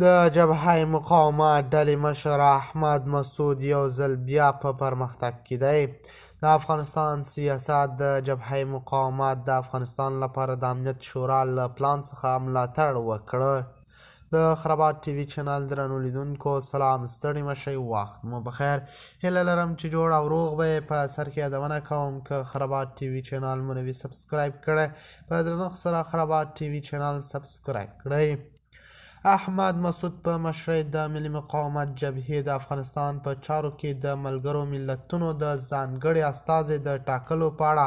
د جبهه مقاومت ډلې مشر احمد مسعود یو ځل بیا په پرمختګ کې دی. د افغانستان سیاست د جبهه مقاومت د افغانستان لپاره د امنیت شورا له پلان څخه ملاتړ وکړ. د خرابات ټي وي چینل درنو لیدونکو سلام، ستړي مه شئ، وخت مو بخیر. هیله لرم چې جوړ او روغ به یې. په سر کې یادونه کوم که خرابات ټي وي چینل مو نه وي subscribe کړی، په درنښت سره خرابات ټي وي چینل subscribe کړئ. احمد مسعود په مشرۍ د ملي مقاومت جبهې د افغانستان په چارو کې د ملګرو ملتونو د ځانګړي استازي د ټاکلو په اړه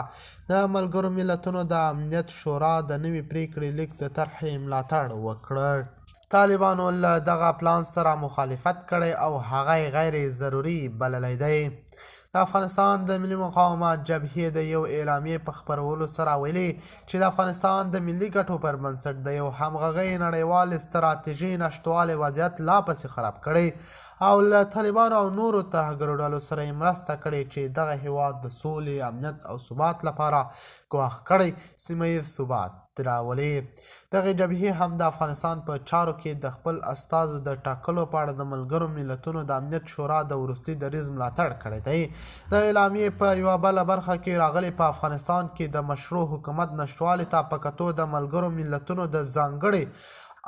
د ملګرو ملتونو د امنیت شورا د نوي پریکړې لیک د طرحې ملاتړ وکړ. طالبانو له دغه پلان سره مخالفت کړی او هغه یې غیر ضروري بللی دی. د افغانستان د ملي مقاومت جبهې د یو اعلامیې په خپرولو سره ویلي چې د افغانستان د ملي ګټو پر بنسټ د یو همغږۍ نړیوالې ستراتیژۍ نشتوالی وضعیت لا پسې خراب کړی او له طالبانو او نورو ترهګرو ډلو سره یې مرسته کړې چې دغه هیواد د سولې، امنیت او ثبات لپاره ګواښ کړی سیمه ییز ثبات راولي. دغې جبهې هم د افغانستان په چارو کې د خپل استازو د ټاکلو په اړه د ملګرو ملتونو د امنیت شورا د وروستي دریځ ملاتړ کړی دی. د اعلامیې په یوه بله برخه کې راغلي، په افغانستان کې د مشروع حکومت نشتوالي ته په کتو د ملګرو ملتونو د ځانګړي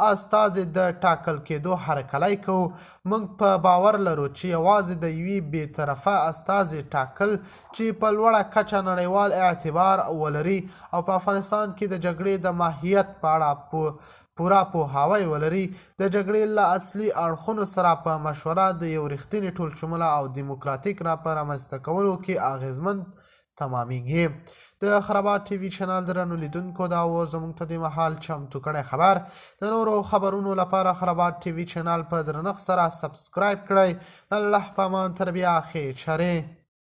استازي د ټاکل کېدو هرکلی کوو. موږ په باور لرو چې یوازې د یوې بې طرفه استازي ټاکل چې په لوړه کچه نړیوال اعتبار ولري او په افغانستان کې د جګړې د ماهیت په اړه پوره پوهاوی ولري، د جګړې له اصلي اړخونو سره په مشوره د یو رښتیني ټولشموله او دیموکراتیک په رامنځته کولو کې اغېزمن تمامېږي. د خرابات ټي وي چینل درنو لیدونکو، دا و زموږ ته دې مهال چمتو کړی خبر. د نورو خبرونو لپاره خرابات ټي وي چینل په درنښت سره subscribe کړئ. د الله په امان، تر بیا ښې چارې.